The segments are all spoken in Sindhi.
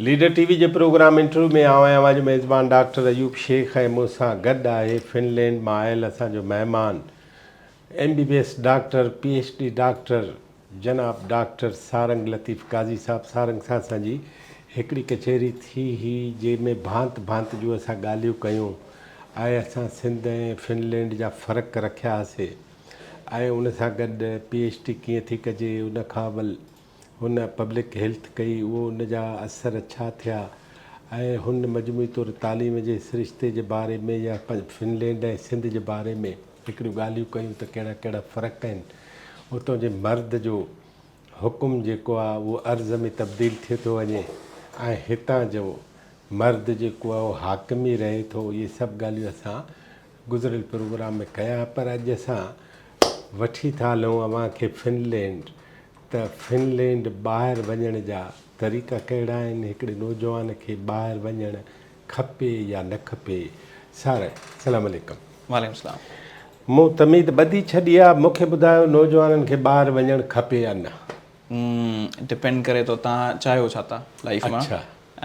ليڊر ٽي وي جي پروگرام انٽرويو ۾ آئون آهيان اوهان جو ميزبان ڊاڪٽر ايوب شيخ ۽ مون سان گڏ آهي فنلينڊ مان آيل اسان جو مهمان M B B S doctor P H D doctor جناب ڊاڪٽر سارنگ لطيف قاضي صاحب. سارنگ سان اسان جي هڪڙي ڪچهري ٿي هئي جنهن ۾ ڀانت ڀانت جون اسان ڳالهيون ڪيون ۽ اسان سنڌ ۽ فنلينڊ جا فرق رکيا هئاسي ۽ ان سان گڏ پي ايڇ ڊي ڪيئن ٿي ڪجي ان کان اول هن پبلڪ هيلٿ ڪئي اهو ان جا اثر ڇا ٿيا ۽ هن مجموعي طور تعليم جي سرشتي جي باري ۾ يا فنلينڊ ۽ سنڌ جي باري ۾ هڪڙيون ڳالهيون ڪيون ته ڪهڙا ڪهڙا فرق آهن اتان جي مرد جو حڪم جيڪو آهي اهو عرض ۾ تبديل ٿئي ٿو وڃي ۽ هتان جو مرد جيڪو آهي اهو حاڪم ئي رهي ٿو اهي سڀ ڳالهيون اسان گذريل پروگرام ۾ ڪيا پر اڄ اسان وٺي ٿا هلون اوهان کي فنلينڊ ته فنلينڊ ٻاهر وڃڻ جا طريقا ڪهڙا آهن، هڪڙي نوجوان کي ٻاهر وڃڻ کپي يا نه کپي؟ ساره، سلام عليڪم. وعليڪم السلام. مون تمهيد ٻڌي ڇڏي آ، مون کي ٻڌايو نوجوانن کي ٻاهر وڃڻ کپي يا نه؟ ڊپينڊ ڪري ٿو توهان چاهيو ڇا ٿا لائيف مان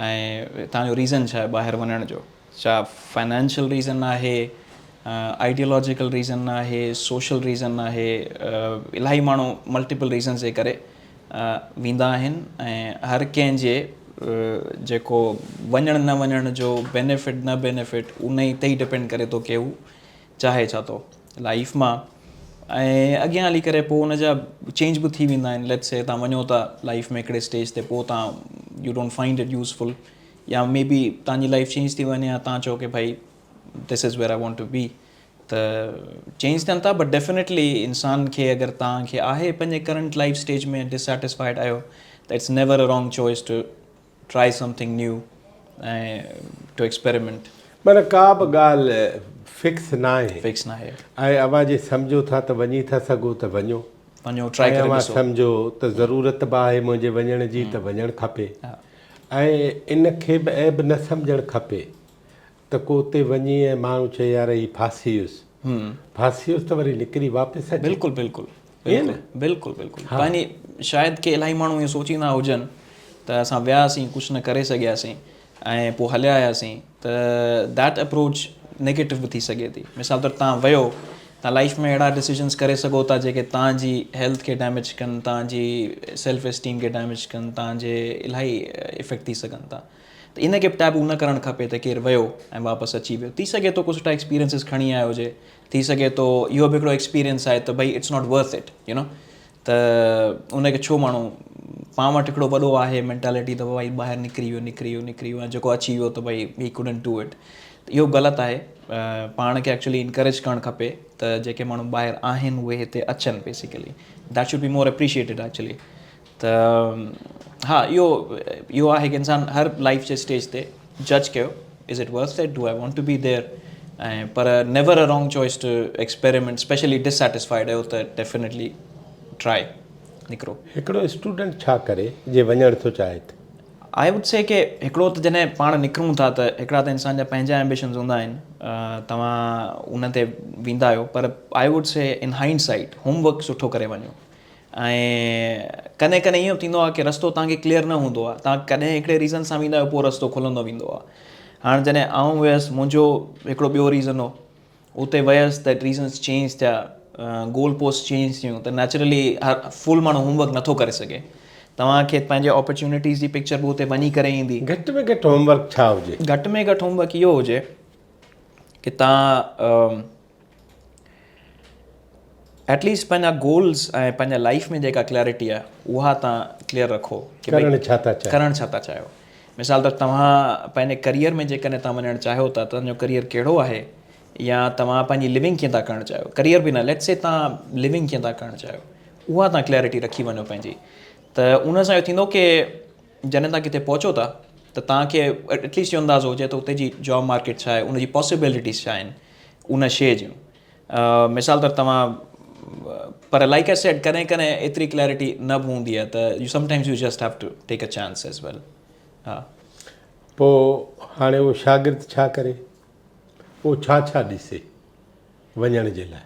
۽ توهان جو ريزن ڇا آهي ٻاهر وڃڻ جو. ڇا فنانشل ريزن آهي، آئيڊيالاجيڪل ريزن آهي، سوشل ريزن آهي، الاهي ماڻهو ملٽيپل ريزنز جي ڪري ويندا آهن ۽ هر ڪنهن جي جيڪو وڃڻ نه وڃڻ جو بينيفٽ نه بينيفٽ انهي تي ئي ڊپينڊ ڪري ٿو ڪي هو چاهي ڇا ٿو لائيف مان ۽ اڳيان هلي ڪري پوء ان جا چينج به ٿي ويندا آهن ليٽس سي تان وڃو ٿا لائيف ۾ هڪڙي اسٽيج تي پوء تان you don't find it useful يا مي بي توهان جي لائيف چينج ٿي وڃي يا توهان چئو ڪي ڀائي this is where I want to be ته چينج ٿين ٿا بٽ ڊيفينيٽلي انسان کي اگر توهان کي آهي پنهنجي ڪرنٽ لائيف اسٽيج ۾ ڊسسيٽسفائيڊ آهيو ته it's never a wrong choice to try something new ۽ to experiment. معنيٰ ڪا به ڳالهه فڪس ناهي. فڪس ناهي. ۽ اوهان جي سمجهو ٿا ته وڃي ٿا سگهو ته وڃو. وڃو ٽرائي ڪري ڏسو. ۽ اوهان سمجهو ته ضرورت به آهي منهنجي وڃڻ جي ته وڃڻ کپي. ۽ ان کي به عيب نه سمجهڻ کپي ته ڪو اتي وڃي ۽ ماڻهو چئي يار هي ڦاسي ويس، ڦاسي ويس ته وري نڪري واپس اچي. بلڪل بلڪل ائين نه؟ بلڪل بلڪل پنهنجي شايد ڪي الاهي ماڻهو ائين سوچيندا هجن ته اسان وياسين ڪجهه نه ڪري سگهياسين ۽ پوء هليا آياسين ته that approach negative به ٿي سگهي ٿي مثال طور تان ويو تان لائيف ۾ اهڙا ڊسيزنس ڪري سگهو ٿا جيڪي تان جي هيلٿ کي ڊيميج ڪن تان جي سيلف اسٽيم کي ڊيميج ڪن تان جي الاهي افيڪٽ ٿي سگهن ٿا ته ان کي به ٽيبو نه ڪرڻ کپي ته ڪير ويو ۽ واپس اچي ويو ٿي سگهي ٿو ڪو سٺا ايڪسپيرينسز کڻي آيو هجي ٿي سگهي ٿو اهو به هڪڙو ايڪسپيرينس آهي ته ڀئي it's not worth it you know ته ان کي ڇو ماڻهو پاڻ وٽ هڪڙو وڏو آهي مينٽالٽي ته ڀائي ٻاهر نڪري ويو نڪري ويو نڪري ويو ۽ جيڪو اچي ويو ته ڀائي هي ڪڊنٽ do it ته اهو غلط آهي پاڻ کي ايڪچولي انڪريج ڪرڻ کپي ته جيڪي ماڻهو ٻاهر آهن اهي هتي اچن basically that should be more appreciated actually ته ها اهو اهو آهي ڪي انسان هر لائف جي اسٽيج تي جج ڪيو is it worth it do I want to be there ۽ per never a wrong choice to experiment specially dissatisfied آهيو ته ڊيفينيٽلي ٽرائي نڪرو. هڪڙو اسٽوڊنٽ ڇا ڪري جي وڃڻ ٿو چاهي ته؟ I would سي ڪي هڪڙو ته جڏهن پاڻ نڪرون ٿا ته هڪڙا ته انسان جا پنهنجا ايمبيشنز هوندا آهن توهان ان تي ويندا آهيو پر I would say in hindsight homework سٺو ڪري وڃو ۽ ڪڏهن ڪڏهن ائين به ٿيندو آهي ڪي رستو توهان کي ڪليئر نه هوندو آهي توهان ڪڏهن هڪڙي ريزن سان ويندا آهيو پوء رستو کلندو ويندو آهي هاڻ جڏهن آئون ويس منهنجو هڪڙو ٻيو ريزن هو اتي ويس ته ريزنس چينج ٿيا گول پوسٽ چينج ٿيون ته نيچرلي هر فل ماڻهو هوم ورڪ نٿو ڪري سگهي توهان کي پنهنجي اپرچونيٽيز جي پڪچر به اتي وڃي ڪري ايندي. گهٽ ۾ گهٽ هوم ورڪ ڇا هجي؟ گهٽ ۾ گهٽ هوم ورڪ اهو هجي ڪي توهان ايٽ ليسٽ پنهنجا گولز ۽ پنهنجا لائيف ۾ جيڪا ڪليرٽي آهي اها تان ڪليئر رکو ڪي ڪرڻ ڇا ٿا چاهيو ڪرڻ ڇا ٿا چاهيو مثال طور توهان پنهنجي ڪريئر ۾ جيڪڏهن توهان وڃڻ چاهيو ٿا توهان جو ڪريئر ڪهڙو آهي يا توهان پنهنجي لونگ ڪيئن ٿا ڪرڻ چاهيو ڪريئر به نه ليٽس سي توهان لونگ ڪيئن ٿا ڪرڻ چاهيو اها توهان ڪليرٽي رکي وڃو پنهنجي ته ان سان اهو ٿيندو ڪي جڏهن توهان ڪٿي پهچو ٿا ته توهان کي ايٽ ليسٽ اهو اندازو هجي ته اتي جي جاب مارڪيٽ ڇا آهي ان جي پاسيبلٽيز ڇا آهن ان شيء جون مثال طور توهان پر لائڪ I said ڪڏهن ڪڏهن ايتري ڪليرٽي نه به هوندي آهي ته you sometimes you just have to take a chance as well ها. پوء هاڻي اهو شاگرد ڇا ڪري؟ اهو ڇا ڇا ڏسي وڃڻ جي لاء؟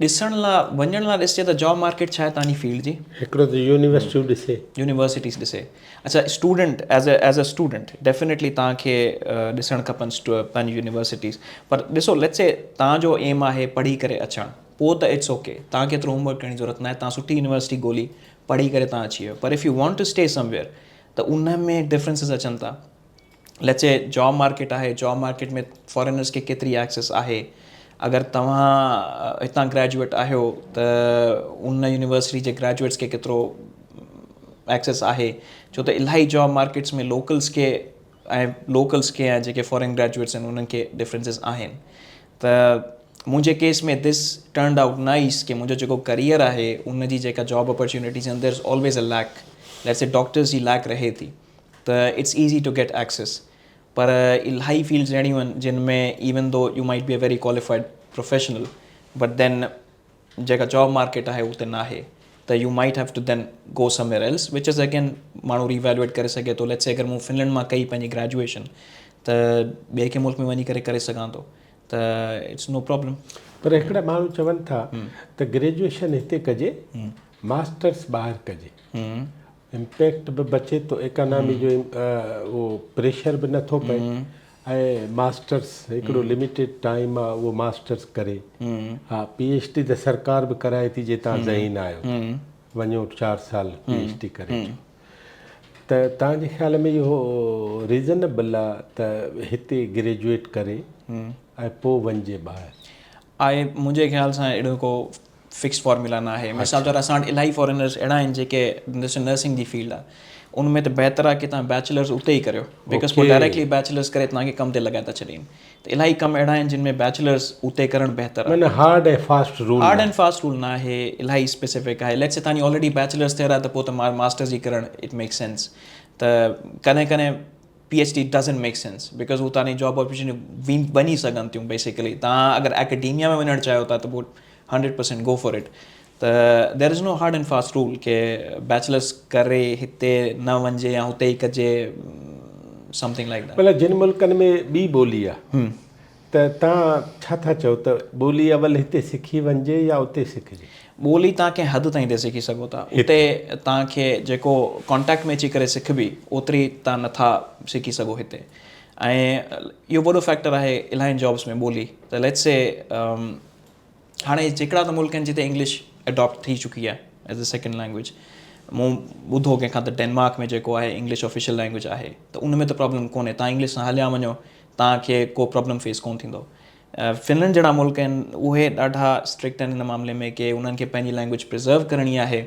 ڏسڻ لا وڃڻ لا ڏسجي ته جاب مارڪيٽ ڇا آهي توهان جي فيلڊ جي. هڪڙو ته يونيورسٽيون ڏسي. يونيورسٽيز ڏسي. اڇا student as a as a student definitely توهان کي ڏسڻ کپن پنهنجي يونيورسٽيز پر ڏسو let's سي توهان جو ايم آهي پڙهي ڪري اچڻ پوء ته it's okay توهان کي ايترو هوم ورڪ ڪرڻ جي ضرورت ناهي توهان سٺي يونيورسٽي ڳولي پڙهي ڪري توهان اچي ويو پر if you want to stay somewhere ته ان ۾ ڊفرنسز اچن ٿا. ليٽس سي جاب مارڪيٽ آهي جاب مارڪيٽ ۾ فارينرس کي ڪيتري ايڪسيس آهي اگر توهان هتان گريجوئيٽ آهيو ته ان يونيورسٽي جي گريجوئيٽس کي ڪيترو ايڪسيس آهي ڇو ته الاهي جاب مارڪيٽس ۾ لوڪلس کي ۽ لوڪلس کي ۽ جيڪي فارين گريجوئيٽس آهن انهن کي ڊفرنسز آهن ته منهنجي case ۾ this turned out nice ڪي منهنجو جيڪو ڪريئر آهي ان جي جيڪا جاب اپرچونيٽيز آهن there is always a lack let's say doctors جي ليڪ رهي ٿي ته it's easy to get access پر الاهي فيلڊز اهڙيون آهن جن ۾ even though you might be a very qualified professional but then جيڪا جاب مارڪيٽ آهي اتي ناهي ته you might have to then go somewhere else which is again ماڻهو ري ايويلوئيٽ ڪري سگهي ٿو let's سي اگر مون فنلينڊ مان ڪئي پنهنجي گريجوئيشن ته ٻئي ڪنهن ملڪ ۾ وڃي ڪري ڪري سگهان ٿو ته it's no problem. پر هڪڙا ماڻهو چون ٿا ته گريجوئيشن هتي ڪجي ماسٽرس ٻاهر ڪجي. امپيڪٽ به بچي ٿو ايڪانامي جو اهو پريشر به نٿو پئي ۽ ماسٽرس هڪڙو لميٽيڊ ٽائيم آ اهو ماسٽرس ڪري ها پي ايڇ ڊي ته سرڪار به ڪرائي ٿي جي تان ذهين آهيو وڃو 4 سال پي ايڇ ڊي ڪري اچو ته تان جي خيال ۾ اهو ريزنبل آ ته هتي گريجوئيٽ ڪري ۽ پو وڃجي ٻاهر؟ آء منهنجي خيال سان اهڙو ڪو فڪس فارمولا نه آهي مثال طور اسان وٽ الاهي فارينرز اهڙا آهن جيڪي نرسنگ جي فيلڊ آهي ان ۾ ته بهتر آهي ڪي توهان بيچلرز اتي ئي ڪريو because پوء ڊائريڪٽلي بيچلرز ڪري توهان کي ڪم تي لڳائي ٿا ڇڏين ته الاهي ڪم اهڙا آهن جن ۾ بيچلرز اتي ڪرڻ بهتر آهي معنيٰ hard ۽ fast rule hard and fast rule نه آهي الاهي اسپيسفڪ آهي let's سي توهان جي آلريڊي بيچلرز ٿيل آهي ته پوء ته ماسٽرز جي ڪرڻ it make sense ته ڪڏهن ڪڏهن P H D doesn't make sense because هو توهان جي جاب اپرچونٽي وڃي سگهن ٿيون بيسڪلي توهان اگر اڪيڊيميا ۾ وڃڻ چاهيو ٿا ته پوء 100% گو فار it ته there is no hard and fast rule K bachelors ڪري هتي نه وڃجي يا هتي ئي ڪجي سمٿنگ لائڪ that. مطلب جن ملڪن ۾ ٻي ٻولي آ ته توهان ڇا ٿا چئو ته ٻولي اول هتي سکي وڃجي يا اتي سکجي؟ ٻولي توهان ڪنهن حد تائين هتي سکي سگهو ٿا. اتي توهان کي جيڪو ڪانٽيڪٽ ۾ اچي ڪري سکبي اوتري توهان نٿا سکي سگهو هتي ۽ اهو وڏو فيڪٽر آهي الاهين جابس ۾ ٻولي ته let's سي هاڻي جيڪڙا ته ملڪ آهن جتي انگلش اڊاپٽ ٿي چڪي آهي ايز اي سيڪنڊ لينگويج مون ٻڌو ڪنهن کان ته ڊينمارڪ ۾ جيڪو آهي انگلش آفيشل لينگويج آهي ته ان ۾ ته پرابلم ڪونهي توهان انگلش سان هليا وڃو توهان کي ڪو پرابلم فيس ڪونه ٿيندو. فنلينڊ جهڙا ملڪ آهن اهي ڏاڍا اسٽرڪٽ آهن ان معاملي ۾ ڪي انهن کي پنهنجي لينگويج پرزرو ڪرڻي آهي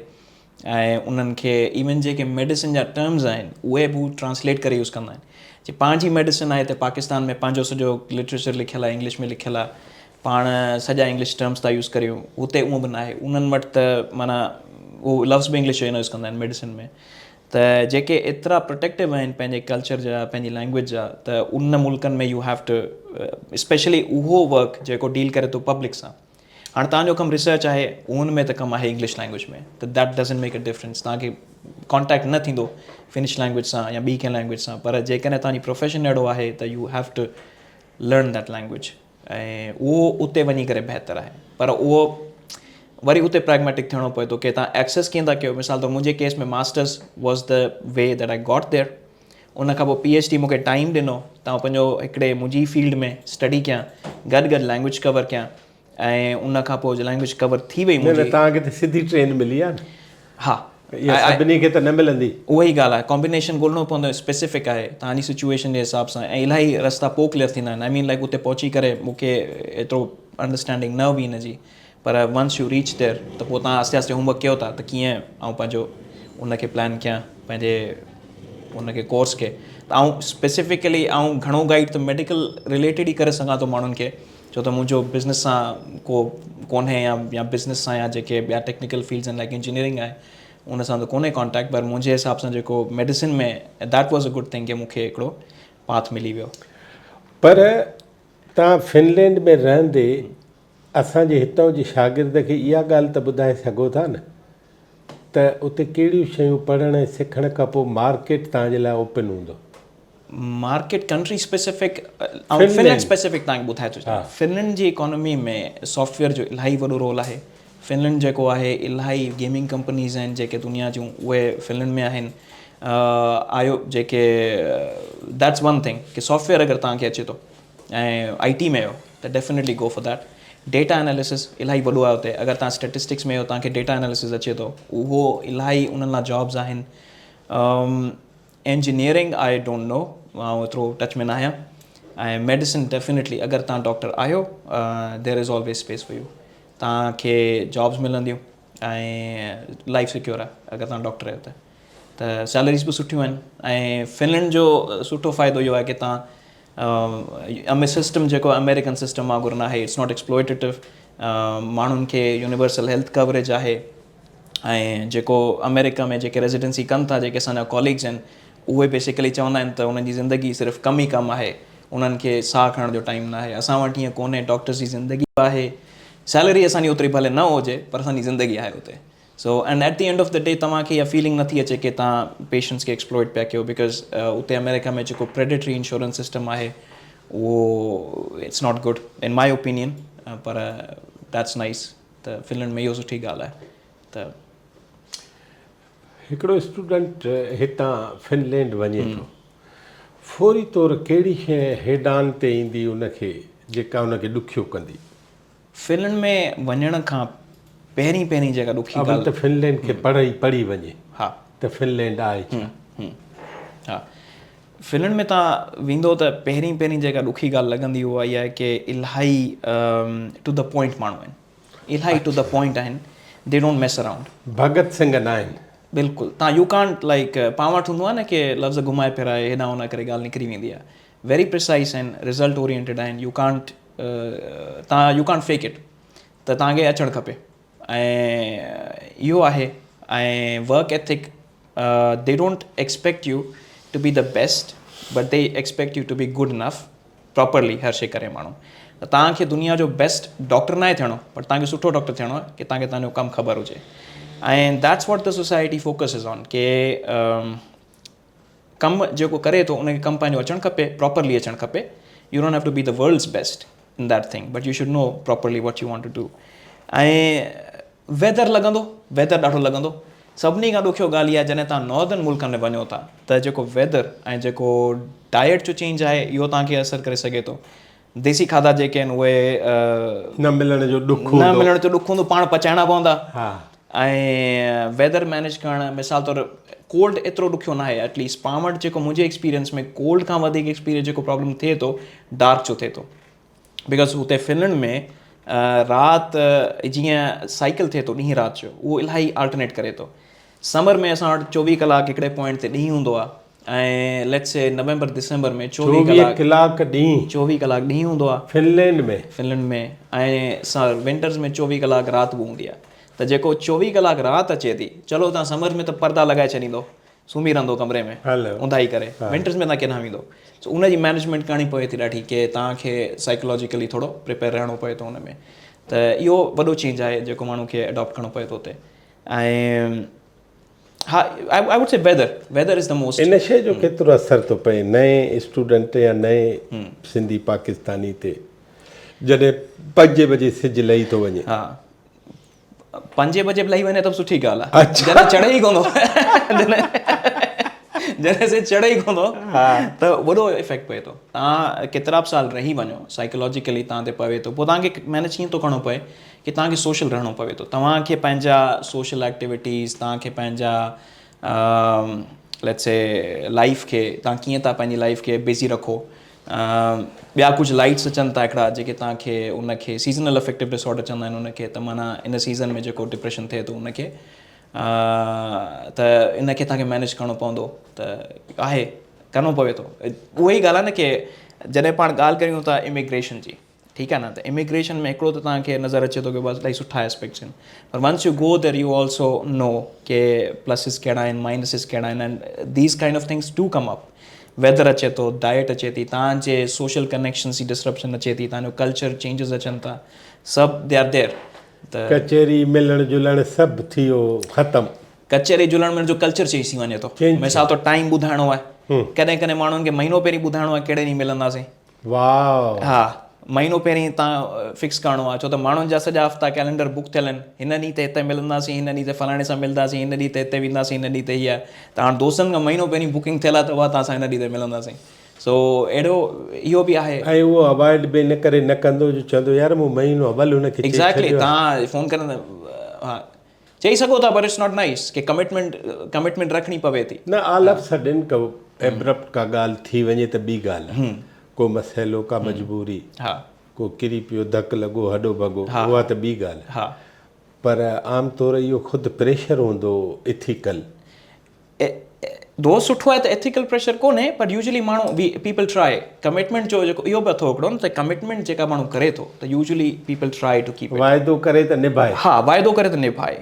۽ انهن کي ايون جيڪي ميڊيسن جا ٽرمز آهن اهي به هو ٽرانسليٽ ڪري يوز ڪندا آهن جي پنهنجي ميڊيسن آهي ته پاڪستان ۾ پنهنجو سڄو لٽريچر لکيل آهي انگلش ۾ لکيل آهي پاڻ سڄا انگلش ٽرمز ٿا يوز ڪريون هتي اهو به ناهي انهن وٽ ته معنيٰ اهو لفظ به انگلش جو نه يوز ڪندا آهن ميڊيسن ۾ ته جيڪي ايترا پروٽيڪٽو آهن پنهنجي ڪلچر جا پنهنجي لينگويج جا ته ان ملڪن ۾ you have two specially اهو ورڪ جيڪو ڊيل ڪري ٿو پبلڪ سان هاڻي توهان جو ڪم ريسرچ آهي ان ۾ ته ڪم آهي انگلش لينگويج ۾ ته that doesn't make a difference توهان کي ڪانٽيڪٽ نه ٿيندو فنش لينگويج سان يا ٻي ڪنهن لينگويج سان پر جيڪڏهن توهان جي پروفيشن اهڙو آهي ته you have to learn that language ۽ اهو اتي وڃي ڪري بهتر آهي پر اهو وري اتي پريگميٽڪ ٿيڻو پوي ٿو ڪي تان ايڪسيس ڪيئن ٿا ڪيو مثال طور منهنجي case ۾ masters was the way that I got there ان کان پوء پي ايڇ ڊي مونکي ٽائيم ڏنو ته آئون پنهنجو هڪڙي منهنجي فيلڊ ۾ اسٽڊي ڪيان گڏ گڏ لينگويج ڪور ڪيان ۽ ان کان پوء لينگويج ڪور ٿي وئي منهنجي. نه نه توهان کي ته سڌي ٽرين ملي آهي نه. ها. اها سڀني کي ته نه ملندي. اها ئي ڳالهه آهي ڪامبينيشن ڳولڻو پوندو اسپيسفڪ آهي توهان جي سچوئيشن جي حساب سان ۽ الاهي رستا پوء ڪليئر ٿيندا آهن I مين لائيڪ اتي پهچي ڪري مون کي ايترو انڊرسٽينڊنگ نه هئي ان جي پر ونس يو ريچ ديئر ته پوء توهان آهستي آهستي هوم ورڪ ڪيو ٿا ته ڪيئن آئون پنهنجو ان کي پلان ڪيان پنهنجي ان کي ڪورس کي ته آئون اسپيسفڪلي آئون گهڻو گائيڊ ته ميڊيڪل رليٽيڊ ئي ڪري سگهان ٿو ماڻهن کي ڇو ته منهنجو بزنس سان ڪو ڪونهي يا يا بزنس سان يا جيڪي ٻيا ٽيڪنيڪل فيلڊز آهن لائڪ انجنيئرنگ آهي ان سان ته ڪونهي ڪانٽيڪٽ پر منهنجي حساب سان جيڪو medicine ۾ that was a good thing ڪي مون کي هڪڙو پاٿ ملي ويو. پر توهان فنلينڊ ۾ رهندي اسان جي هتان جي شاگرد کي اها ڳالهه ته ٻڌائي سگهو ٿا نه ته اتي ڪهڙيون شيون پڙهڻ ۽ سکڻ کان پوء مارڪيٽ توهان جي لاء اوپن هوندو. مارڪيٽ ڪنٽري اسپيسفڪ آئون فنلينڊ اسپيسفڪ توهان کي ٻڌائي ٿو ڇڏيان. فنلينڊ جي اڪانومي ۾ سافٽ ويئر جو الاهي وڏو رول آهي. فنلينڊ جيڪو آهي الاهي گيمنگ ڪمپنيز آهن جيڪي دنيا جون اهي فنلينڊ ۾ آهن. آيو جيڪي that's one thing K soft where اگر توهان کي اچي ٿو ۽ آئي ٽي ۾ آهيو ته definitely go for that. Data analysis الاهي وڏو آهي اتي اگر توهان اسٽيٽسٽڪس ۾ آهيو توهان کي ڊيٽا اناليسس اچي ٿو اهو الاهي انهن لاء جابز آهن. انجنيئرنگ I don't know آئون ايترو ٽچ ۾ ناهيان ۽ ميڊيسن ڊيفينيٽلي اگر توهان ڊاڪٽر آهيو there is always space for you توهان کي جابس ملنديون ۽ لائف سيڪيور آهي اگر توهان ڊاڪٽر آهيو ته ته سيلريز به سٺيون آهن ۽ فنلينڊ جو سٺو فائدو اهو آهي ڪي توهان سسٽم جيڪو آمريڪن سسٽم وانگر ناهي it's not ايڪسپلوئٽيٽو ماڻهن کي يونيورسل هيلٿ ڪوريج آهي ۽ جيڪو آمريڪا ۾ جيڪي ريزيڊنسي ڪن ٿا جيڪي اسان جا ڪاليگز آهن اهي بيسيڪلي چوندا آهن ته انهن جي زندگي صرف ڪم ئي ڪم آهي انهن کي ساهه کڻڻ جو ٽائيم ناهي اسان وٽ ائين ڪونهي ڊاڪٽرز جي زندگي به آهي سيلري اسان جي اوتري ڀلي نه هجي پر اسان جي زندگي آهي اتي so and at the end of the day توهان کي اها فيلنگ نٿي اچي ڪي توهان پيشنٽس کي ايڪسپلوئٽ پيا ڪيو because اتي آمريڪا ۾ جيڪو پريڊيٽري انشورنس سسٽم آهي اهو it's not good in my opinion per that's nice ته فنلينڊ ۾ اهو سٺي ڳالهه آهي ته. هڪڙو اسٽوڊنٽ هتان فنلينڊ وڃي ٿو فوري طور ڪهڙي شيء هيڊان تي ايندي ان کي جيڪا ان کي ڏکيو ڪندي؟ فنلينڊ ۾ وڃڻ کان پهرين پهرين جيڪا ڏکي ڳالهه. اول ته فنلينڊ کي پڙهي پڙهي وڃي ها ته فنلينڊ آهي ڇا؟ ها فنلينڊ ۾ توهان ويندو ته پهرين پهرين جيڪا ڏکي ڳالهه لڳندي اها اها آهي ڪي الاهي ٽو the point ماڻهو آهن الاهي ٽو the point آهن the don't mess around. Bhagat Singh ناهن. بلڪل توهان يو ڪانٽ لائيڪ پاڻ وٽ هوندو آهي نه ڪي لفظ گهمائي ڦيرائي هيڏانهن هوڏانهن ڪري ڳالهه نڪري ويندي آهي ويري پريسائز آهن رزلٽ اورينٽيڊ آهن يو ڪانٽ توهان يو ڪانٽ فيڪ it ته توهان کي اچڻ کپي ۽ اهو آهي ۽ work ethic they don't expect you to be the best but they expect you to be good enough properly هر شي ڪري ماڻهو ته توهان کي دنيا جو بيسٽ ڊاڪٽر ناهي ٿيڻو پر توهان کي سٺو ڊاڪٽر ٿيڻو آهي ڪي توهان کي توهان جو ڪم خبر هجي ۽ that's what the society focus is on ڪي ڪم جيڪو ڪري ٿو ان کي ڪم پنهنجو اچڻ کپي پراپرلي اچڻ کپي you don't have to be the world's best in that thing but you should know properly what you want to do ۽ weather لڳندو ويدر ڏاڍو لڳندو سڀني کان ڏکيو ڳالهه اها آهي جڏهن توهان ناردرن ملڪن ۾ وڃو ٿا ته جيڪو ويدر ۽ جيڪو ڊائيٽ جو چينج آهي اهو توهان کي اثر ڪري سگهي ٿو ديسي کاڌا جيڪي آهن اهي نه ملڻ جو ڏک هوندو نه ملڻ جو ڏک هوندو پاڻ پچائڻا پوندا ۽ ويدر مينيج ڪرڻ مثال طور ڪولڊ ايترو ڏکيو ناهي ايٽ ليسٽ پاڻ وٽ جيڪو منهنجي ايڪسپيرينس ۾ ڪولڊ کان وڌيڪ ايڪسپيرينس جيڪو پرابلم ٿئي ٿو ڊارڪ جو ٿئي ٿو because هتي فنلينڊ ۾ رات جيئن سائيڪل ٿئي ٿو ڏينهن رات جو اهو الاهي آلٽرنيٽ ڪري ٿو سمر ۾ اسان وٽ 24 ڪلاڪ هڪڙي پوائنٽ تي ڏينهن هوندو آهي ۽ let's C November December ۾ 24 ڪلاڪ ڏينهن 24 ڪلاڪ ڏينهن هوندو آهي فنلينڊ ۾ فنلينڊ ۾ ۽ ونٽرز ۾ 24 ڪلاڪ رات به هوندي آهي ته جيڪو 24 ڪلاڪ رات اچي ٿي چلو تان سمر ۾ ته پردا لڳائي ڇڏيندو سمهي رهندو ڪمري ۾ اونداهي ڪري ونٽرز ۾ تان ڪيڏانهن ويندو سو ان جي مينيجمينٽ ڪرڻي پوي ٿي ڏاڍي ڪي تان کي سائيڪالاجيڪلي ٿورو پريپيئر رهڻو پوي ٿو ان ۾ ته اهو وڏو چينج آهي جيڪو ماڻهو کي اڊاپٽ ڪرڻو پوي ٿو اتي ۽ ها I would say weather weather is the most. ان شيء جو ڪيترو اثر ٿو پئي نئين اسٽوڊنٽ يا نئين سنڌي پاڪستاني تي جڏهن پنجين بجي سج لهي ٿو وڃي. ها پنجين بجي به لهي وڃي ته به سٺي ڳالهه آهي جڏهن چڙهي ئي ڪونه ٿو جڏهن سج چڙهي ئي ڪونه ٿو ته وڏو افيڪٽ پئي ٿو تان ڪيترا به سال رهي وڃو سائيڪالاجيڪلي تان تي پوي ٿو پوء تان کي مينيج ڪيئن ٿو ڪرڻو پئي ڪي توهان کي سوشل رهڻو پوي ٿو توهان کي پنهنجا سوشل ايڪٽيوٽيز توهان کي پنهنجا ليٽس سي لائف کي توهان ڪيئن ٿا پنهنجي لائف کي بزي رکو ٻيا ڪجهه لائٽس اچن ٿا هڪڙا جيڪي توهان کي ان کي سيزنل افيڪٽو ڊس آرڊر چوندا آهن ان کي ته معنيٰ ان سيزن ۾ جيڪو ڊپريشن ٿئي ٿو ان کي ته ان کي توهان کي مينيج ڪرڻو پوندو ته آهي ڪرڻو پوي ٿو اها ئي ڳالهه آهي نه ڪي جڏهن پاڻ ڳالهه ڪريون ٿا اميگريشن جي ٺيڪ آهي نه ته اميگريشن ۾ هڪڙو ته توهان کي نظر اچي ٿو ڪي بس الاهي سٺا اسپيڪٽس آهن پر once you go there you also know K pluses ڪهڙا آهن مائنسز ڪهڙا آهن and these kind of things do come up weather اچي ٿو ڊائيٽ اچي ٿي توهان جي سوشل ڪنيڪشنس جي ڊسرپشن اچي ٿي توهان جو ڪلچر چينجز اچن ٿا سڀ they are دير ته ڪچهري ملڻ جلڻ سڀ ٿي ويو ختم. ڪچهري جلڻ ملڻ جو ڪلچر چينج ٿي وڃي ٿو مثال طور ٽائيم ٻڌائڻو آهي. ڪڏهن ڪڏهن ماڻهن کي مهينو پهرين ٻڌائڻو آهي ڪهڙي ڏينهن ملنداسين. واء. ها مهينو پهرين تان فڪس ڪرڻو آهي ڇو ته ماڻهن جا سڄا هفتا ڪئلينڊر بڪ ٿيل آهن هن ڏينهن تي هتي ملنداسين هن ڏينهن تي فلاڻي سان ملنداسين هن ڏينهن تي هتي وينداسين هن ڏينهن تي هي آهي ته هاڻ دوستن کان مهينو پهرين بڪنگ ٿيل آهي ته اها تان سان هن ڏينهن تي ملنداسين سو اهڙو اهو به آهي. ۽ اهو اوائڊ به ان ڪري نه ڪندو جو چوندو يار مون مهينو اول هن کي چئي ڇڏيو آهي. تان فون ڪري ها چئي سگهو ٿا پر it's not nice K commitment commitment رکڻي پوي ٿي. نه آل آف سڊن ڪو ابرپٽ ڪا ڳالهه ٿي وڃي ته ٻي ڳالهه آهي ڪو مسئلو ڪا مجبوري ڪو ڪري پيو ڌڪ لڳو هڏو ڀڳو اها ته ٻي ڳالهه آهي پر عام طور اهو خود پريشر هوندو اٿيڪل. دوست سٺو آهي ته ايٿيڪل پريشر ڪونهي پر يوزلي ماڻهو وي پيپل ٽرائي ڪمٽمينٽ جو جيڪو اهو به اٿو هڪڙو نه ته ڪمٽمينٽ جيڪا ماڻهو ڪري ٿو ته usually people try to keep واعدو ڪري ته نڀائي. ها واعدو ڪري ته نڀائي.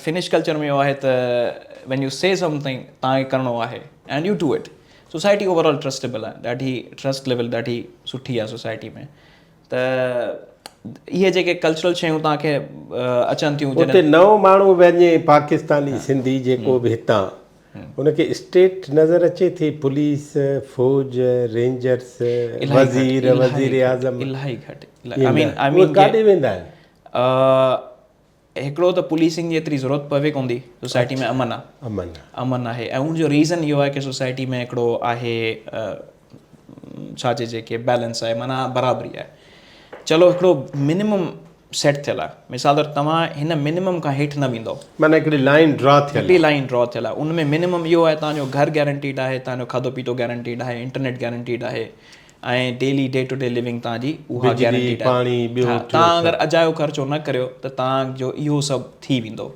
فنش ڪلچر ۾ اهو آهي ته وين يو سي سمٿنگ توهان کي ڪرڻو آهي and you do it. Society overall trustable آهي ڏاڍي ٽرسٽ ليول ڏاڍي سٺي آهي سوسائٽي ۾ ته اهي جيڪي ڪلچرل شيون توهان کي اچن ٿيون اتي نئون ماڻهو وڃي پاڪستاني سنڌي جيڪو به هتان ان کي اسٽيٽ نظر اچي ٿي پوليس فوج رينجرس وزير وزير اعظم الاهي گهٽ آئي مين آئي مين ڪاڏي ويندا آهن. هڪڙو ته پوليسنگ جي ايتري ضرورت پوي ڪون ٿي سوسائٽي ۾ امن آ امن امن آهي ۽ ان جو ريزن اهو آهي ڪي سوسائٽي ۾ هڪڙو آهي ڇا چئجي ڪي بيلنس آهي معنيٰ برابري آهي چلو هڪڙو منيمم سيٽ ٿيل آهي مثال طور توهان هن منيمم کان هيٺ نه ويندو معنيٰ هڪڙي لائين ڊرا ٿيل هڪڙي لائين ڊرا ٿيل آهي ان ۾ منيمم اهو آهي توهان جو گهر گيرنٽيڊ آهي توهان جو کاڌو پيتو گيرنٽيڊ آهي انٽرنيٽ گيرنٽيڊ آهي ۽ daily day to day living توهان جي اها گيرنٽيڊ آهي. ها توهان اگر اجايو خرچو نه ڪريو ته توهان جو اهو سڀ ٿي ويندو.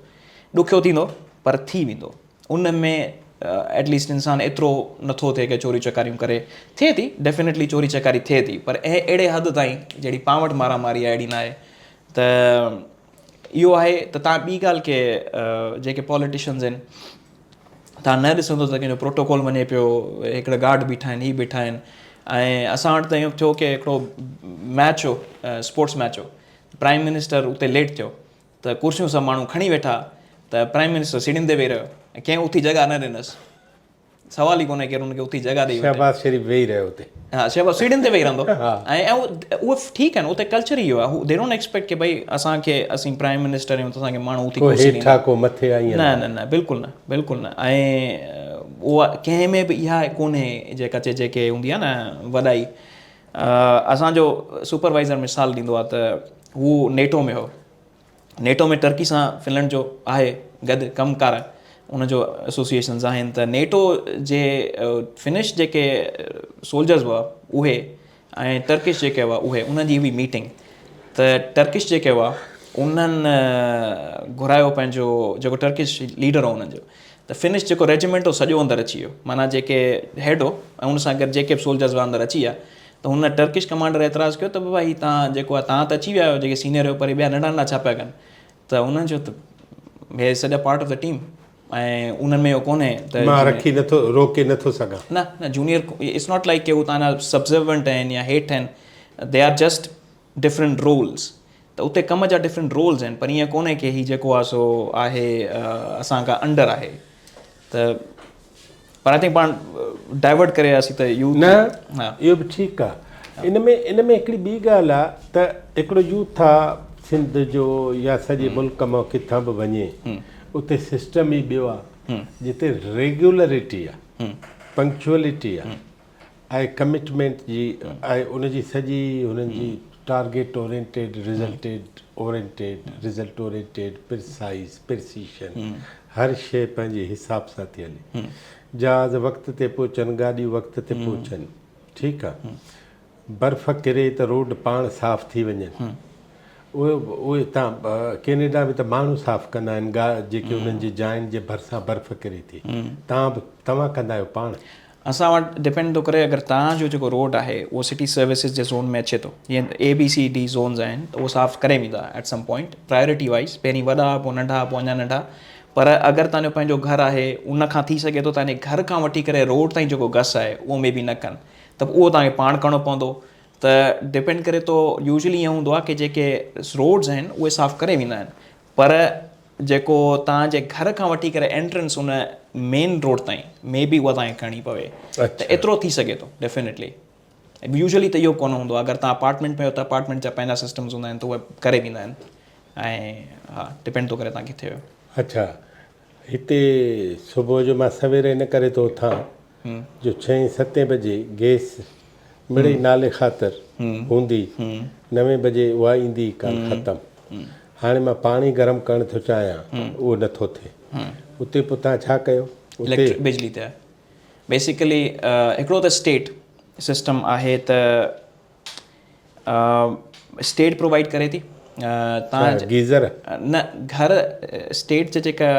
ڏکيو ٿيندو پر ٿي ويندو. ان ۾ ايٽ ليسٽ انسان ايترو نٿو ٿئي ڪي چوري چڪاريون ڪري. ٿئي ٿي ڊيفينيٽلي چوري چڪاري ٿئي ٿي پر اهڙي حد تائين جهڙي پان وٽ مارا ماري آهي اهڙي ناهي ته اهو آهي ته توهان ٻي ڳالهه ڪي جيڪي پاليٽيشنز آهن توهان نه ڏسندو ته ڪنهن جو پروٽوڪول وڃي پيو هڪڙا گارڊ بيٺا آهن هي بيٺا آهن ۽ اسان وٽ ته ائين ٿيو ڪي هڪڙو ميچ هو اسپورٽس ميچ هو پرائم منسٽر اتي ليٽ ٿيو ته ڪرسيون سڀ ماڻهو کڻي ويٺا ته پرائم منسٽر سيڙهين تي ويهي رهيو ۽ ڪنهن اٿي جڳهه نه ڏنس سوال ئي ڪونهي ڪير ان کي اٿي جڳهه ڏئي شهباز شريف ويهي رهيو اتي ها شهباز سيڙهين تي ويهي رهندو ۽ اهو ٺيڪ آهن اتي ڪلچر ئي اهو آهي هو the don't expect ڪي ڀئي اسان کي اسين پرائم منسٽر آهيون ته اسان کي ماڻهو اٿي ڪو هيٺ آ ڪو مٿي آ ائين نه نه نه بلڪل نه بلڪل نه ۽ اها ڪنهن ۾ به اها ڪونهي جيڪا چئجي ڪي هوندي آهي نه وڏائي اسان جو سپروائزر مثال ڏيندو آهي ته هو نيٽو ۾ هو نيٽو ۾ ٽرڪي سان فنلنڊ جو آهي گڏ ڪم ڪار ان جو ايسوسيئيشنز آهن ته نيٽو جي فنش جيڪي سولجرز هئا اهي ۽ ٽرڪش جيڪي هئا اهي انهن جي هئي ميٽنگ ته ٽرڪش جيڪي هئا انهن گهرايو پنهنجو جيڪو ٽرڪش ليڊر هو انهن جو ته فنش جيڪو ريجمينٽ هو سڄو اندر اچي ويو معنيٰ جيڪي هيڊ هو ۽ ان سان گڏ جيڪي به سولجرز هئا اندر اچي ويا ته هن ٽرڪش ڪمانڊر اعتراض ڪيو ته بابا هي توهان جيڪو آهي توهان ته اچي ويا آهيو جيڪي سينيئر آهيو پر هي ٻيا ننڍا ننڍا ڇا پيا ڪن ته انهن چيو ته هي سڄا پارٽ آف the team ۽ انهن ۾ اهو ڪونهي ته مان رکي نٿو روڪي نٿو سگهان. نه نه جونيئر it's not like ڪي هو توهان جا سبسرونٽ آهن يا هيٺ آهن they are just different roles ته اتي ڪم جا ڊفرنٽ رولز آهن پر ائين ڪونهي ڪي هي جيڪو آهي سو آهي اسان کان انڊر آهي ته پر I think پاڻ ڊائيورٽ ڪري وياسين ته يوٿ نه اهو به ٺيڪ آ ان ۾ ان ۾ هڪڙي ٻي ڳالهه آ ته هڪڙو يوٿ آ سنڌ جو يا سڄي ملڪ مان ڪٿان به وڃي اتي سسٽم ئي ٻيو آ جتي ريگيولرٽي آ پنڪچوئلٽي آ ۽ ڪمٽمينٽ جي ۽ ان جي سڄي هنن جي target oriented resulted oriented result oriented precise precision هر شيء پنهنجي حساب سان ٿي هلي جهاز وقت تي پهچن گاڏيون وقت تي پهچن ٺيڪ آ برف ڪري ته روڊ پاڻ صاف ٿي وڃن اهي اهي تان ڪينيڊا ۾ ته ماڻهو صاف ڪندا آهن گا جيڪي انهن جي جاين جي ڀرسان برف ڪري ٿي تان به توهان ڪندا آهيو پاڻ اسان وٽ ڊپينڊ ٿو ڪري اگر توهان جو جيڪو روڊ آهي اهو سٽي سروسز جي زون ۾ اچي ٿو جيئن اي بي سي ڊي زونز آهن ته اهو صاف ڪري ويندا ايٽ سم پوائنٽ پرائرٽي وائز پهرين وڏا پوء ننڍا پوء اڃا ننڍا پر اگر توهان جو پنهنجو گهر آهي ان کان ٿي سگهي ٿو توهان جي گهر کان وٺي ڪري روڊ تائين جيڪو گس آهي اهو مي بي نه ڪن ته اهو توهان کي پاڻ ڪرڻو پوندو ته ڊپينڊ ڪري ٿو يوزلي ائين هوندو آهي ڪي جيڪي روڊز آهن اهي صاف ڪري ويندا آهن پر جيڪو توهان جي گهر کان وٺي ڪري انٽرنس ان مين روڊ تائين مي بي اها توهان کي کڻڻي پوي ته ايترو ٿي سگهي ٿو ڊيفينيٽلي يوزلي ته اهو ڪونه هوندو آهي اگر توهان اپارٽمينٽ ۾ آهيو ته اپارٽمينٽ جا پنهنجا سسٽمز هوندا آهن ته اهي ڪري ڏيندا آهن ۽ ها ڊپينڊ ٿو ڪري توهان ڪٿي آهيو. اڇا هتي صبح جو مان سوير ان ڪري ٿو اٿان جو ڇهين ستين بجي گيس مڙئي نالي خاطر هوندي نوين بجي اها ايندي ڪالهه ختم هاڻي مان پاڻي گرم ڪرڻ ٿو چاهيان اهو نٿو ٿئي اتي پوء توهان ڇا ڪيو اتي بجلي تي بيسيڪلي هڪڙو ته اسٽيٽ سسٽم آهي ته اسٽيٽ پرووائيڊ ڪري ٿي تان گيزر نه گهر اسٽيٽ جي جيڪا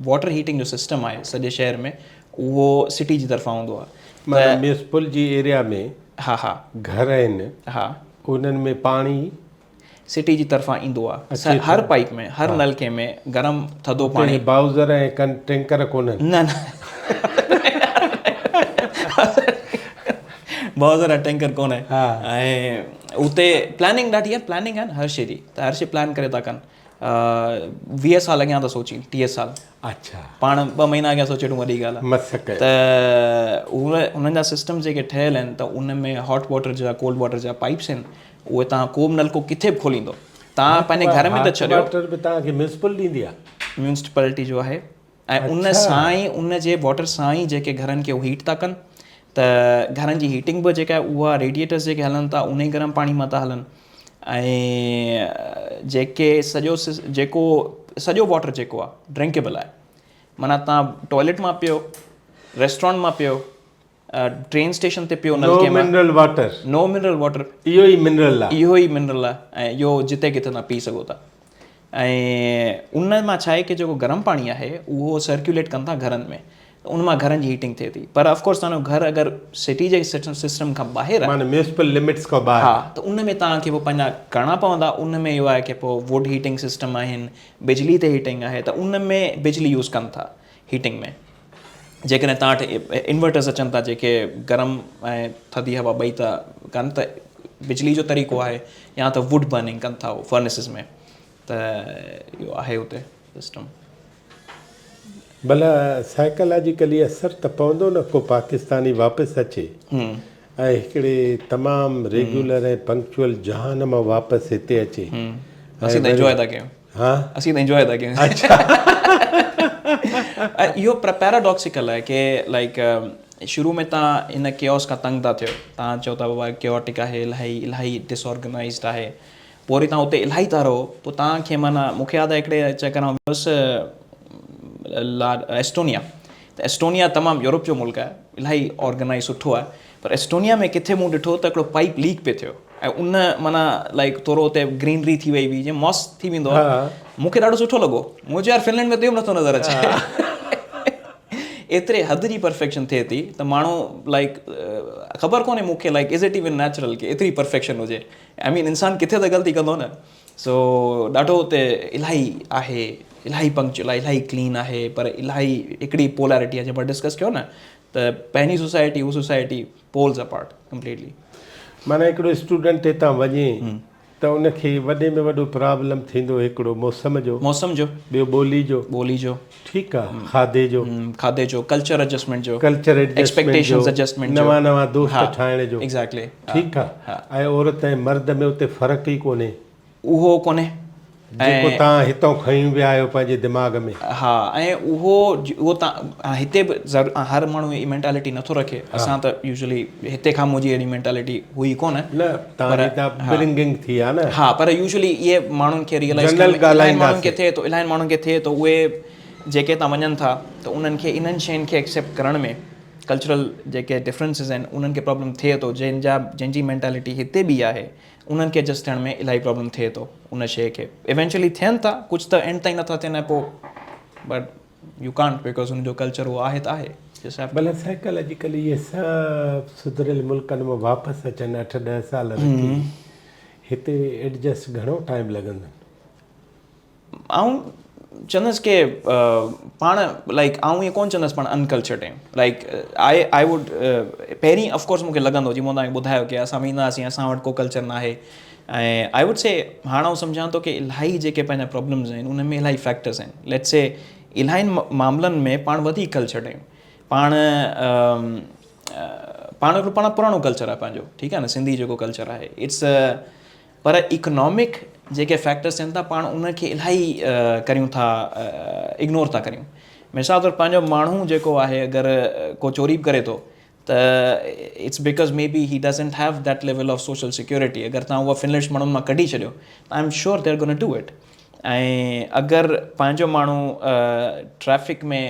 واٽر هيٽنگ جو سسٽم آهي سڄي شهر ۾ اهو سٽي جي طرفان هوندو آهي معنيٰ ميونسپل جي ايريا ۾ ها ها گهر آهن ها انهن ۾ پاڻي سٽي جي طرفان ايندو آ هر پائيپ ۾ هر نلڪي ۾ گرم ٿڌو پاڻي. اتي باؤزر ۽ ڪن ٽينڪر ڪونهن. نه نه باؤزر ۽ ٽينڪر ڪونهي ۽ اتي پلاننگ ڏاڍي آ پلاننگ آ نه هر شي جي ته هر شي پلان ڪري ٿا ڪن 20 سال اڳيان ٿا سوچين 30 سال اڇا پاڻ ٻه مهينا اڳيان سوچي وٺون وڏي ڳالهه مس ڪيو ته اهي انهن جا سسٽم جيڪي ٺهيل آهن ته ان ۾ هاٽ واٽر جا ڪولڊ واٽر جا پائيپس آهن اهي توهان ڪو به نلڪو ڪٿي به کوليندو توهان پنهنجي گهر ۾ ته ڇڏيو. واٽر به توهان کي ميونسپل ڏيندي آهي. ميونسپلٽي جو آهي ۽ ان سان ئي ان جي واٽر سان ئي جيڪي گهرن کي هيٽ ٿا ڪن ته گهرن جي هيٽنگ به جيڪا اها ريڊيئيٽرس جيڪي هلن ٿا ان ئي گرم پاڻي مان ٿا هلن ۽ جيڪي سڄو جيڪو سڄو واٽر جيڪو آهي ڊرنڪيبل آهي معنيٰ توهان ٽوائليٽ مان پيو ريسٽورنٽ مان پيو ٽرين اسٽيشن تي پيو نلڪي مان. No mineral water. No mineral water. اهو ئي منرل آ. اهو ئي منرل آ ۽ اهو جتي ڪٿي توهان پي سگهو ٿا ۽ ان مان ڇا آهي ڪي جيڪو گرم پاڻي آهي اهو سرڪيوليٽ ڪن ٿا گهرن ۾ ته ان مان گهرن جي هيٽنگ ٿئي ٿي پر آف ڪورس توهان جو گهر اگر سٽي جي سسٽم کان ٻاهر آهي معنيٰ ميونسپل لمٽس کان ٻاهر ها ته ان ۾ توهان کي پوء پنهنجا ڪرڻا پوندا ان ۾ اهو آهي ڪي پوء ووڊ هيٽنگ سسٽم آهن بجلي تي هيٽنگ آهي ته ان ۾ بجلي يوز ڪن ٿا هيٽنگ ۾ جيڪڏهن توهان وٽ انورٽرز اچن ٿا جيڪي گرم ۽ ٿڌي هوا ٻئي ٿا ڪن ته بجلي جو طريقو آهي يا ته ووڊ برننگ ڪن ٿا فرنسز ۾ ته اهو آهي اتي سسٽم. ڀلا سائيڪالاجيڪلي اثر ته پوندو نه ڪو پاڪستاني واپس اچي ۽ هڪڙي تمام ريگيولر ۽ پنڪچوئل جهان مان واپس هتي اچي اسين ته انجواء ٿا ڪيون. ها اسين ته انجواء ٿا ڪيون. اڇا ۽ اهو پيراڊاڪسيڪل آهي ڪي لائيڪ شروع ۾ توهان ان ڪيوس کان تنگ ٿا ٿيو توهان چئو ٿا بابا ڪيوٽڪ آهي الاهي الاهي ڊس آرگنائزڊ آهي پوء وري توهان اتي الاهي ٿا رهو پوء توهان کي معنيٰ مون کي ياد آهي هڪڙي چڪر آئون ويس ايسٽونيا ته ايسٽونيا تمام يورپ جو ملڪ آهي الاهي آرگنائز سٺو آهي پر ايسٽونيا ۾ ڪٿي مون ڏٺو ته هڪڙو پائيپ ليڪ پئي ٿيو ۽ ان معنيٰ لائيڪ ٿورو اتي گرينري ٿي وئي هئي جيئن ماس ٿي ويندو آهي مون کي ڏاڍو سٺو لڳو مون چيو يار فنلينڊ ۾ ته اهو به نٿو نظر اچي ايتري حد جي پرفيڪشن ٿئي ٿي ته ماڻهو لائيڪ خبر ڪونهي مون کي like is it even natural ڪي ايتري پرفيڪشن هجي I مين انسان ڪٿي ته غلطي ڪندو نه سو ڏاڍو اتي الاهي آهي الاهي پنڪچوئل آهي الاهي ڪلين آهي پر الاهي هڪڙي پولارٽي آهي جيئن پاڻ ڊسڪس ڪيو نه ته پهرين سوسائٽي هو سوسائٽي پولز اپارٽ ڪمپليٽلي. معنيٰ هڪڙو اسٽوڊنٽ هتان وڃي ته ان کي وڏي ۾ وڏو پرابلم ٿيندو هڪڙو موسم جو موسم جو ٻيو ٻولي جو ٻولي جو ٺيڪ آ کاڌي جو کاڌي جو ڪلچر ايڊجسٽمينٽ جو ڪلچر ايڊجسٽمينٽ جو ايڊجسٽمينٽ جو نوان نوان دوست ٺاهڻ جو ايگزيڪٽلي ٺيڪ آ ۽ عورت ۽ مرد ۾ اتي فرق ئي ڪونهي. اهو ڪونهي جيڪو توهان هتان کڻي ويا آهيو پنهنجي دماغ ۾. ها ۽ اهو اهو تان هتي به هر ماڻهو اهي مينٽالٽي نٿو رکي اسان ته يوزلي هتي کان منهنجي اهڙي مينٽالٽي هئي ڪونه نه توهان جي ته اپ برنگنگ ٿي آهي نه. ها پر يوزلي اهي ماڻهن کي ريئلائز جنرل الاهي ماڻهن کي ٿئي ٿو الاهي ماڻهن کي ٿئي ٿو اهي جيڪي هتان وڃن ٿا ته انهن کي انهن شين کي ايڪسيپٽ ڪرڻ ۾ ڪلچرل جيڪي ڊفرنسز آهن انهن کي پرابلم ٿئي ٿو جنهن جا جنهن جي مينٽالٽي هتي به آهي انهن کي ايڊجسٽ ٿيڻ ۾ الاهي پرابلم ٿئي ٿو ان شيء کي ايونچولي ٿين ٿا ڪجهه ته اينڊ تائين نٿا ٿين ۽ پوء بٽ يو ڪانٽ because ان جو ڪلچر اهو آهي ته آهي جسٽ have ڀلا سائيڪل اڄڪلهه اهي سڀ سڌريل ملڪن مان واپس اچن اٺ ڏهه سال رکي هتي ايڊجسٽ گهڻو ٽائيم لڳندن؟ آئون چوندس ڪي پاڻ لائيڪ آئون ائين ڪون چوندس پاڻ انڪلچرڊ آهيون لائيڪ I I would پهرين آف ڪورس مونکي لڳندو جيئن مون توهان کي ٻڌايو ڪي اسان ويندا هئاسين اسان وٽ ڪو ڪلچر ناهي ۽ I would سي هاڻ آئون سمجهان ٿو ڪي الاهي جيڪي پنهنجا پرابلمز آهن انهن ۾ الاهي فيڪٽرز آهن let's سي الاهين معاملن ۾ پاڻ وڌيڪ ڪلچرڊ آهيون پاڻ پاڻ هڪڙو پاڻ پراڻو ڪلچر آهي پنهنجو ٺيڪ آهي نه سنڌي جيڪو ڪلچر آهي it's پر اڪنامڪ جيڪي فيڪٽرز ٿين ٿا پاڻ ان کي الاهي ڪريون ٿا اگنور ٿا ڪريون مثال طور پنهنجو ماڻهو جيڪو آهي اگر ڪو چوري به ڪري ٿو ته it's because may be he doesn't have that level of social security اگر توهان اها فنلش ماڻهن مان ڪڍي ڇڏيو ته I am sure they are gonna do it ۽ اگر پنهنجو ماڻهو ٽريفڪ ۾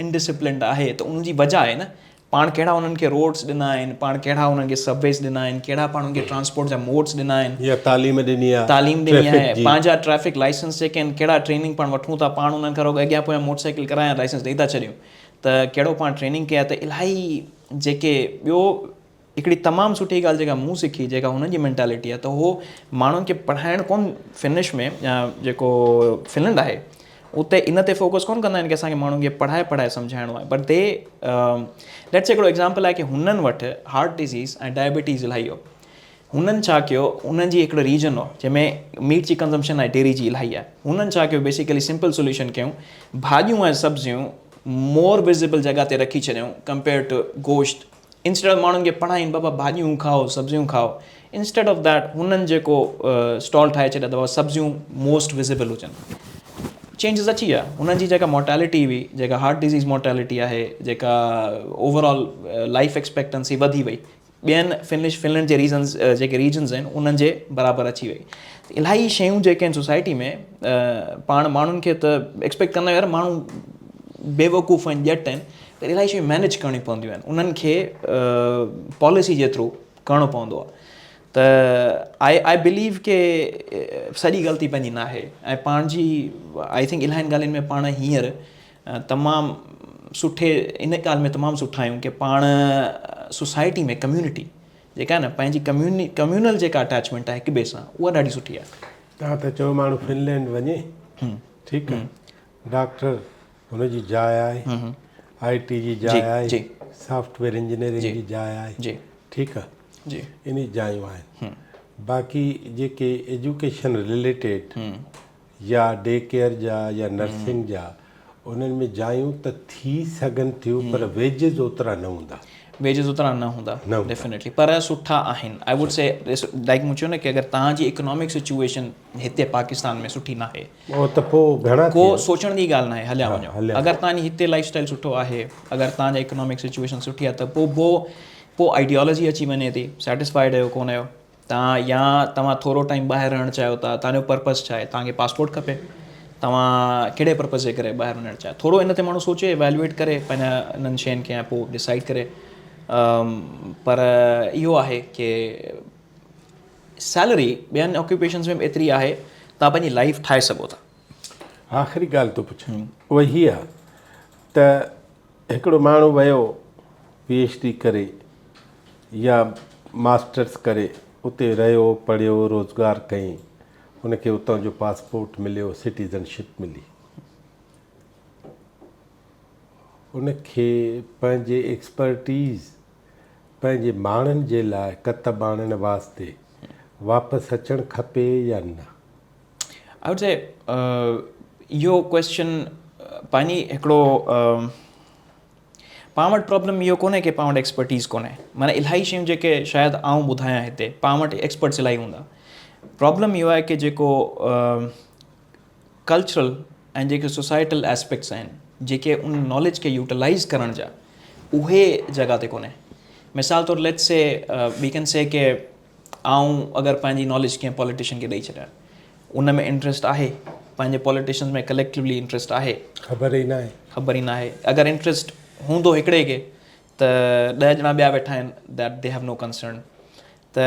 انڊسپلنڊ آهي ته ان جي وجه آهي نه پاڻ ڪهڙا انهن کي روڊس ڏنا آهن پاڻ ڪهڙا انهن کي سب ويز ڏنا آهن ڪهڙا پاڻ انهن کي ٽرانسپورٽ جا موڊس ڏنا آهن يا تعليم ڏني آهي تعليم ڏني آهي پنهنجا ٽريفڪ لائسنس جيڪي آهن ڪهڙا ٽريننگ پاڻ وٺون ٿا پاڻ انهن کان رڳو اڳيان پويان موٽر سائيڪل ڪرايان لائسنس ڏئي ٿا ڇڏيون ته ڪهڙو پاڻ ٽريننگ ڪئي آهي ته الاهي جيڪي ٻيو هڪڙي تمام سٺي ڳالهه جيڪا مون سکي جيڪا هنن جي مينٽالٽي آهي ته هو ماڻهن کي پڙهائڻ ڪون فنش ۾ يا جيڪو فنلينڊ آهي اتي ان تي فوڪس ڪون ڪندا آهن ڪي اسانکي ماڻهن کي پڙهائي پڙهائي سمجهائڻو آهي بٽ the let's هڪڙو ايگزامپل آهي ڪي هنن وٽ هارٽ ڊزيز ۽ ڊائبٽيز الاهي هو هنن ڇا ڪيو هنن جي هڪڙو ريجن هو جنهن ۾ ميٽ جي ڪنزمپشن آهي ڊيري جي الاهي آهي هنن ڇا ڪيو بيسيڪلي سمپل سوليوشن ڪيون ڀاڄيون ۽ سبزيون مور وزبل جڳهه تي رکي ڇڏيون ڪمپيئر ٽو گوشت انسٽيڊ آف ماڻهن کي پڙهائين بابا ڀاڄيون کائو سبزيون کائو انسٽيڊ آف that هنن جيڪو اسٽال ٺاهي ڇڏيا ته بابا سبزيون موسٽ وزبل هجن چينجز اچي ويا هنن جي جيڪا مورٽيلٽي هئي جيڪا هارٽ ڊزيز مورٽيلٽي آهي جيڪا اوور آل لائف ايڪسپيڪٽنسي وڌي وئي ٻين فنلش فنلينڊ جي ريزنز جيڪي ريجنز آهن انهن جي برابر اچي وئي الاهي شيون جيڪي آهن سوسائٽي ۾ پاڻ ماڻهن کي ته ايڪسپيڪٽ ڪندا آهيون يار ماڻهو بيوقوف آهن ڄٽ آهن پر الاهي شيون مينيج ڪرڻيون پونديون آهن انهن کي پاليسي جي ٿرو ڪرڻو پوندو آهي ته آء آء بليو ڪي سڄي غلطي پنهنجي نه آهي ۽ پنهنجي I think الاهين ڳالهين ۾ پاڻ هينئر تمام سٺي ان ڳالهه ۾ تمام سٺا آهيون ڪي پاڻ سوسائٽي ۾ ڪميونٽي جيڪا آهي نه پنهنجي ڪميونل جيڪا اٽيچمينٽ آهي هڪ ٻئي سان اها ڏاڍي سٺي آهي. توهان ٿا چئو ماڻهو فنلينڊ وڃي ٺيڪ آهي ڊاڪٽر هن جي جاء آهي آء ٽي جي جاء آهي سافٽ ويئر انجنيئرنگ جي جاء آهي ٺيڪ آهي ان جايون آهن باقي جيڪي ايجوڪيشن رليٽيڊ يا ڊي ڪيئر جا يا نرسنگ جا انهن ۾ جايون ته ٿي سگهن ٿيون پر ويجز اوترا نه هوندا. ويجز اوترا نه هوندا ڊيفينيٽلي پر سٺا آهن I would C like مون چيو نه ڪي اگر توهان جي اڪنامڪ سچوئيشن هتي پاڪستان ۾ سٺي ناهي او ته پو گهڻا ڪو سوچڻ جي ڳالهه ناهي هليا وڃو اگر توهان جي هتي لائف اسٽائل سٺو آهي اگر توهان جي اڪنامڪ سچوئيشن سٺي آهي ته پو پو پو آئيڊيالوجي اچي وڃي ٿي سيٽسفائيڊ آهيو ڪونه آهيو توهان يا توهان ٿورو ٽائيم ٻاهر رهڻ چاهيو ٿا توهان جو پرپز ڇا آهي توهان کي پاسپورٽ کپي توهان ڪهڙي پرپز جي ڪري ٻاهر وڃڻ چاهيو ٿورو ان تي ماڻهو سوچي ايويلوئيٽ ڪري پنهنجا انهن شين کي ۽ پوء ڊسائيڊ ڪري پر اهو آهي ڪي سيلري ٻين آڪيوپيشنز ۾ به ايتري آهي توهان پنهنجي لائيف ٺاهي سگهو ٿا. آخري ڳالهه ٿو پڇان اها هي آهي ته هڪڙو ماڻهو ويو پي ايڇ ڊي ڪري يا ماسٽرس ڪري اتي رهيو پڙهيو روزگار ڪيائين ان کي اتان جو پاسپورٽ مليو سٽيزن شپ ملي ان کي پنهنجي ايڪسپرٽيز پنهنجي ماڻهن جي لاء ڪتب آڻڻ واسطي واپس اچڻ کپي يا نه؟ I would سي اهو ڪويسچن پنهنجي هڪڙو پاڻ وٽ پرابلم اهو ڪونهي ڪي پاڻ وٽ ايڪسپرٽيز ڪونهي معنی الاهي شيون جيڪي شايد آئون ٻڌايان هتي پاڻ وٽ ايڪسپرٽس الاهي هوندا پرابلم اهو آهي ڪي جيڪو ڪلچرل ۽ جيڪي سوسائٽل اسپيڪٽس آهن جيڪي ان ناليج کي يوٽيلائز ڪرڻ جا اهي جڳهه تي ڪونهي مثال طور let's say we can see ڪي آئون اگر پنهنجي ناليج ڪنهن پاليٽيشن کي ڏئي ڇڏيان ان ۾ انٽريسٽ آهي پنهنجي پاليٽيشنز ۾ ڪليڪٽوولي انٽريسٽ آهي خبر ئي ناهي خبر ئي ناهي اگر انٽريسٽ هوندو هڪڙي کي ته ڏهه ڄڻا ٻيا ويٺا آهن that they have no concern ته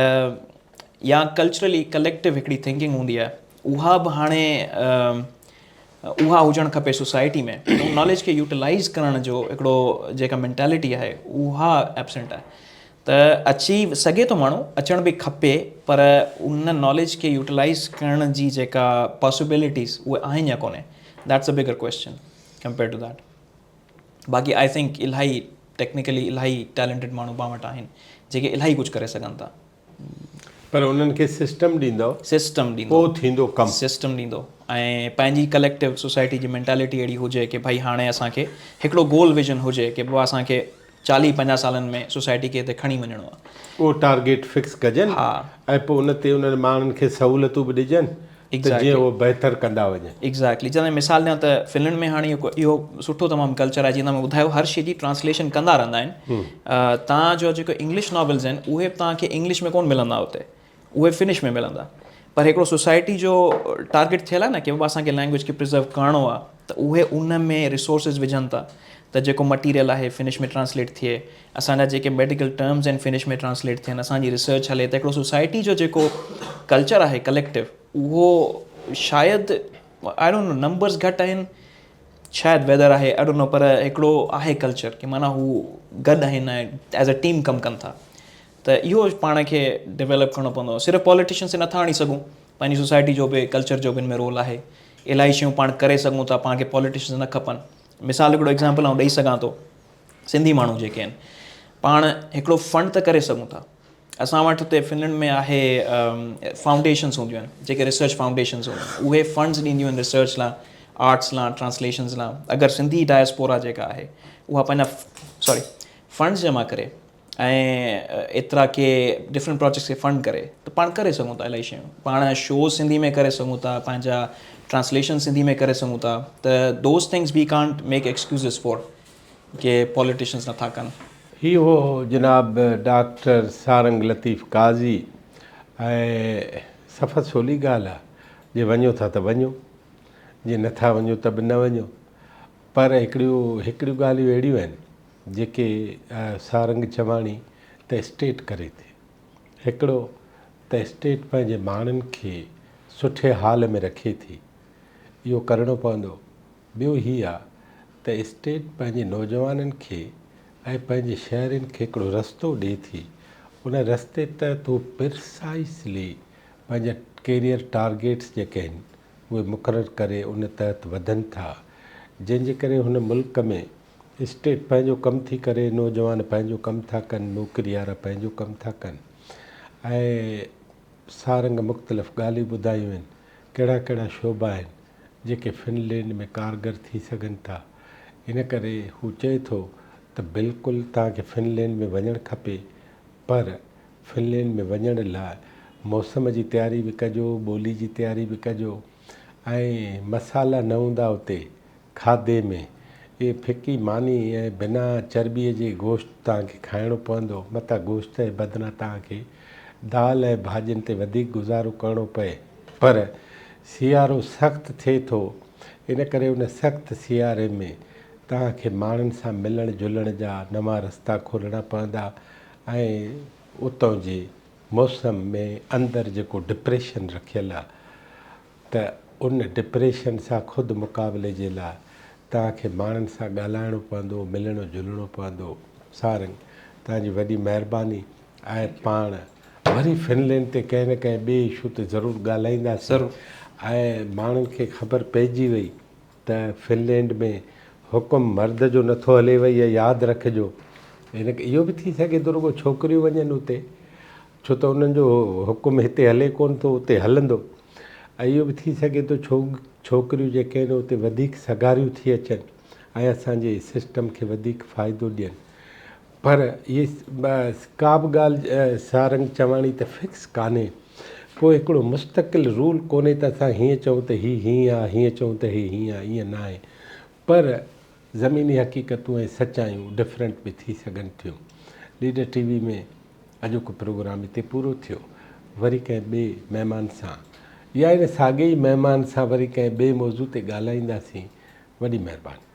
يا ڪلچرلي ڪليڪٽو هڪڙي ٿنڪنگ هوندي آهي اها به هاڻي اها هجڻ کپي سوسائٽي ۾ ته ان ناليج کي يوٽيلائز ڪرڻ جو هڪڙو جيڪا مينٽالٽي آهي اها ايبسنٽ آهي ته اچي سگهي ٿو ماڻهو اچڻ به کپي پر ان ناليج کي يوٽيلائز ڪرڻ جي جيڪا پاسيبلٽيز اهي آهن يا ڪونهي that's a bigger question compare to that باقي I think الاهي ٽيڪنيڪلي الاهي ٽيلنٽيڊ ماڻهو پاڻ وٽ آهن جيڪي الاهي ڪجهه ڪري سگهن ٿا. پر انهن کي سسٽم ڏيندؤ. سسٽم ڏيندو. پوء ٿيندو ڪم. سسٽم ڏيندو ۽ پنهنجي ڪليڪٽو سوسائٽي جي مينٽالٽي اهڙي هجي ڪي ڀائي هاڻي اسان کي هڪڙو گول ويزن هجي ڪي بابا اسان کي چاليهه پنجاهه سالن ۾ سوسائٽي کي هتي کڻي وڃڻو آهي. اهو ٽارگيٽ فڪس ڪجن ۽ پوء ان تي انهن ماڻهن کي سهولتون به ڏجن ته جيئن اهو بهتر ڪندا وڃن. ايگزيڪٽلي جڏهن مثال ڏيان ته فنلينڊ ۾ هاڻي اهو سٺو تمام ڪلچر آهي جيئن توهان ٻڌايو هر شي جي ٽرانسليشن ڪندا رهندا آهن توهان جو جيڪو انگلش ناولز آهن اهي به توهان کي انگلش ۾ ڪونه ملندا اتي اهي فنش ۾ ملندا پر هڪڙو سوسائٽي جو ٽارگيٽ ٿيل آهي نه ڪي بابا اسان کي لينگويج کي پرزرو ڪرڻو آهي ته اهي ان ۾ ريسورسز وجهن ٿا ته جيڪو مٽيريل آهي فنش ۾ ٽرانسليٽ ٿئي اسان جا جيڪي ميڊيڪل ٽرمز آهن فنش ۾ ٽرانسليٽ ٿين اسان جي ريسرچ هلي ته هڪڙو سوسائٽي جو جيڪو ڪلچر آهي ڪليڪٽو اهو شايد I don't know numbers گهٽ آهن شايد ويدر آهي I don't know پر هڪڙو آهي ڪلچر ڪي معنيٰ هو گڏ آهن ۽ ايز اي ٽيم ڪم ڪن ٿا ته اهو پاڻ کي ڊيولپ ڪرڻو پوندو صرف پاليٽيشنس کي نٿا آڻي سگهون پنهنجي سوسائٽي جو به ڪلچر جو به ان ۾ رول آهي الاهي شيون پاڻ ڪري سگهون ٿا پاڻ کي پاليٽيشنس نه کپن مثال هڪڙو ايگزامپل آئون ڏئي سگهان ٿو سنڌي ماڻهو جيڪي آهن پاڻ هڪڙو فنڊ ته ڪري سگهون ٿا اسان وٽ هتي فنلينڊ ۾ آهي فائونڊيشنس هونديون آهن جيڪي ريسرچ فائونڊيشنس هونديون آهن اهي فنڊز ڏينديون آهن ريسرچ لاء آرٽس لاء ٽرانسليشنس لاء اگر سنڌي ڊائسپورا جيڪا آهي اها پنهنجا سوري فنڊز جمع ڪري ۽ ايترا ڪي ڊفرنٽ پروجيڪٽس کي فنڊ ڪري ته پاڻ ڪري سگهون ٿا الاهي شيون پاڻ شوز سنڌي ۾ ڪري سگهون ٿا پنهنجا ٽرانسليشن سنڌي ۾ ڪري سگهون ٿا ته those things we can't make excuses for K politicians نٿا ڪن. هي هو جناب ڊاڪٽر سارنگ لطيف قاضي ۽ صفا سولي ڳالهه آ جي وڃو ٿا ته وڃو جي نٿا وڃو ته به نه وڃو پر هڪڙيون هڪڙيون ڳالهيون اهڙيون آهن جيڪي سارنگ چواڻي ته اسٽيٽ ڪري ٿي. هڪڙو ته اسٽيٽ پنهنجي ماڻهن کي سٺي حال ۾ رکي ٿي. اهو ڪرڻو پوندو. ٻيو هي آ ته اسٽيٽ پنهنجي نوجوانن کي ۽ پنهنجي شهرين کي هڪڙو رستو ڏي ٿي. ان رستي تحت هو پرسائسلي پنهنجا ڪيريئر ٽارگيٽس جيڪي آهن اهي مقرر ڪري ان تحت وڌن ٿا. جنهن جي ڪري هن ملڪ ۾ اسٽيٽ پنهنجو ڪم ٿي ڪري، نوجوان پنهنجو ڪم ٿا ڪن، نوڪري وارا پنهنجو ڪم ٿا ڪن ۽ سارنگ مختلف ڳالهيون ٻڌايون آهن، ڪهڙا ڪهڙا شعبا آهن جيڪي فنلينڊ ۾ ڪارگر ٿي سگهن ٿا، ان ڪري هو چئي ٿو ته بلڪل توهان کي فنلينڊ ۾ وڃڻ کپي پر فنلينڊ ۾ وڃڻ لاء موسم جي تياري به ڪجو، ٻولي جي تياري به ڪجو ۽ مسالا نه هوندا اتي کاڌي ۾ اهي ڦڪي ماني ۽ بنا چرٻيء جي گوشت توهان کي کائڻو پوندو، متان گوشت جي بدران توهان کي دال ۽ ڀاڄين تي وڌيڪ گذارو ڪرڻو پئي. پر سيارو سخت ٿئي ٿو، ان ڪري ان سخت سياري ۾ توهان کي ماڻهن سان ملڻ جلڻ جا نوان رستا کولڻا پوندا ۽ اتان جي موسم ۾ اندر جيڪو ڊپريشن رکيل آ ته ان ڊپريشن سان خود مقابلي جي لاء توهان کي ماڻهن سان ڳالهائڻو پوندو، ملڻو جلڻو پوندو. سارنگ، توهان جي وڏي مهرباني ۽ پاڻ وري فنلينڊ تي ڪنهن نه ڪنهن ٻئي اشو تي ضرور ڳالهائينداسين ۽ ماڻهن کي خبر پئجي وئي ته فنلينڊ ۾ حڪم مرد جو نٿو هلي وئي ياد رکجو. ان اهو به ٿي سگهي ٿو رڳو ڇوڪريون وڃن اتي ڇو ته انهن جو حڪم هتي هلي ڪونه ٿو اتي هلندو ۽ اهو به ٿي سگهي ٿو ڇو ڇوڪريون جيڪي آهن اتي وڌيڪ سگهاريون ٿي اچن ۽ اسان جي سسٽم کي وڌيڪ فائدو ڏين پر اهي ڪا به ڳالهه سارنگ چواڻي ته فڪس ڪانهي ڪو هڪڙو مستقل رول ڪونهي ته اسان هيئن چئون ته هي هيئن آ هيئن چئون ته هي هيئن آ ائين ناهي پر زميني حقيقتون ۽ سچايون ڊفرنٽ به ٿي سگهن ٿيون. ليڊر ٽي وي ۾ اڄوڪو پروگرام هتي پورو ٿيو. وري ڪنهن ٻئي مهمان سان يا ان ساڳئي ئي مهمان سان وري ڪنهن ٻئي موضوع تي ڳالهائينداسين. وڏي مهرباني.